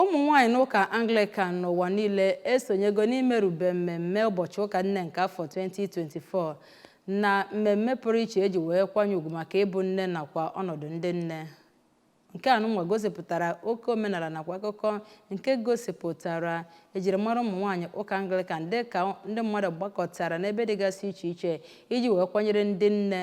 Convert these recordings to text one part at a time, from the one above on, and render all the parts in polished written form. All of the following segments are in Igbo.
Ụmụ nwaanyị n'ụka Anglican n'ụwa niile esonyego n'imerube mmemme ụbọchị ụka nne nke afọ 2024 na mmemme pụrụ iche eji wee kwanye ugwu maka ịbụ nne nakwa ọnọdụ ndị nne. Nke a nụnwa gosipụtara oke omenala nakwa akụkọ nke gosipụtara ejirimara ụmụ nwaanyị ụka Anglican, dịka ndị mmadụ gbakọtara n'ebe dịgasị iche iche iji wee kwanyere ndị nne,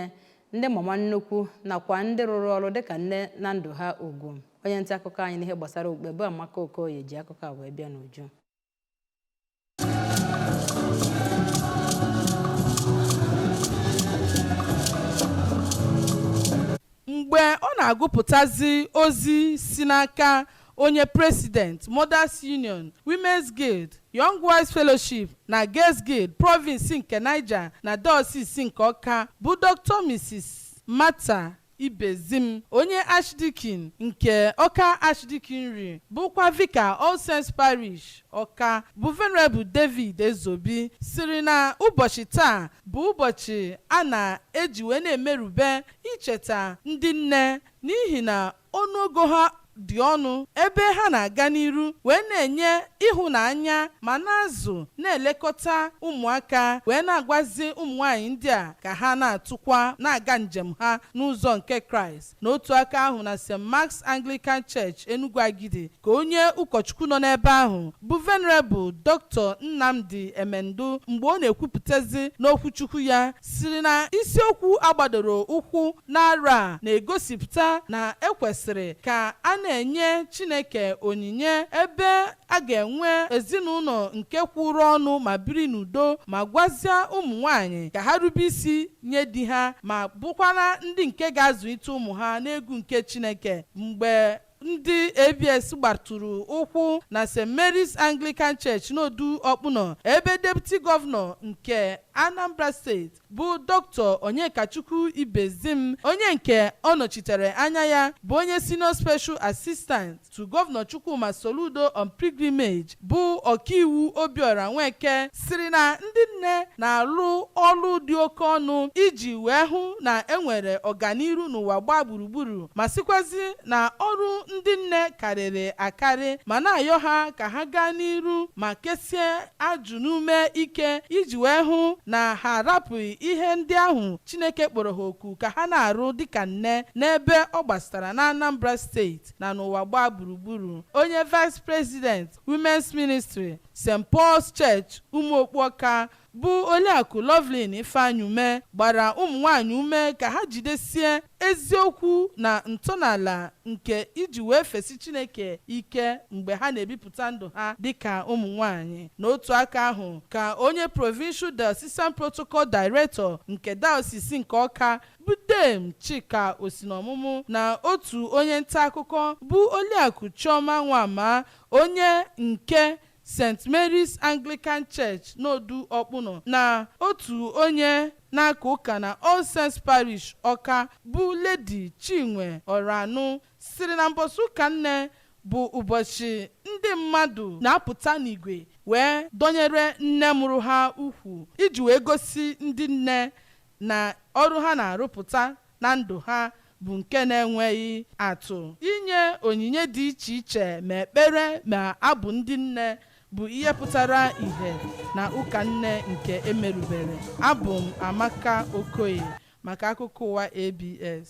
ndị mama nnukwu nakwa ndị rụrụ ọrụ dịka nne na ndụ ha ugwu. Onye nta akụkọ anyị n'ihe gbasara okpukpe bụ Amaka Okoye ji akụkọ a wee bịa n'uju. Mgbe ọ na-agụpụtazi ozi si n'aka onye president Mothers Union, Women's Guild, Young Wives Fellowship na Girls Guild Province nke Niger na Diocese nke Ọka, bụ Dr. Mrs. Martha Ibezim, onye Archdeacon nke Ọka Archdeaconry bụkwa Vicar All Saints Parish, Ọka, bụ Venerable David Ezobi, siri na ụbọchị taa bụ ụbọchị a na-eji wee na-emerube icheta ndị nne, n'ihi na ọnụọgụ ha dị ọnụ ebe ha na-aga n'iru wee na-enye ịhụnanya ma na-azụ, na-elekọta ụmụaka, wee na-agwazi ụmụ nwaanyị ndị a ka ha na-atụkwa na-aga njem ha n'ụzọ nke Kraịst. N'otu aka ahụ, na St. Mark's Anglican Church, Enugu Agidi, ka onye ụkọchukwu nọ n'ebe ahụ bụ Venerable Dr. Nnamdi Emendu, mgbe ọ na-ekwupụtazi n'okwuchukwu ya, siri na isiokwu agbadoro ụkwụ n'arọ a na-egosipụta na ekwesịrị ka a na-enye Chineke onyinye ebe a ga-enwe ezinụlọ nke kwụrụ ọnụ ma biri n'udo, ma gwazie ụmụ nwanyị ka ha rube isi nye di ha ma bụkwara ndị nke ga-azụlite ụmụ ha n'egwu nke Chineke. Mgbe ndị ABS gbatụrụ ụkwụ na St. Mary's Anglican Church n'Odu Ọkpụnọ, ebe Deputy Governor nke Anambra Steeti bụ Dr. Onyekachukwu Ibezim, onye nke ọ nọchitere anya ya bụ onye Senior Special Assistant to Governor Chukwuma Soludo on Pilgrimage, bụ ọkaiwu Obiora Nweke, siri na ndị nne na-alụ ọlụ dị oke ọnụ iji wee hụ na enwere ọganiru n'ụwa gbaa gburugburu, ma sịkwazi na ọrụ ndị nne karịrị akarị, ma na-ayọ ha ka ha gaa n'iru ma kesie ajụ n'ume ike iji wee hụ na ha arapụghị ihe ndị ahụ Chineke kpọrọ ha oku ka ha na-arụ dịka nne n'ebe ọ gbasara na Anambra Steeti na n'ụwa gbaa gburugburu. Onye Vice President, Women's Ministry, St. Paul's Church, Ụmụokpuọka, bụ Oliakụ Lovelyn Ifeanyị Ume, gbara ụmụ nwanyị ume ka ha jidesie eziokwu na ntọala nke iji wee fesi Chineke ike mgbe ha na-ebipụta ndụ ha dịka ụmụ nwanyị. N'otu aka ahụ ka onye Provincial Diocesan Protocol Director nke Diocese nke Ọka, bụ Dame Chika Osinomụmụ, na otu onye nta akụkọ bụ Oliakụ Chioma Nwama, onye nke St. Mary's Anglican Church n'Odu Ọkpụnọ, na otu onye na-aka ụka na All Saints Parish, Ọka, bụ Lady Chinwe Ọranụ, siri na mbọsị ụka nne bụ ụbọchị ndị mmadụ na-apụta n'igwe wee dọnyere nne mụrụ ha ukwu iji wee gosi ndị nne na ọrụ ha na-arụpụta na ndụ ha bụ nke na-enweghị atụ. Inye onyinye dị iche iche, ma ekpere ma abụ ndị nne, bụ ihe pụtara ìhè na ụka nne nke emerubere. Abụ m Amaka Okoye maka akụkọ ụwa ABS.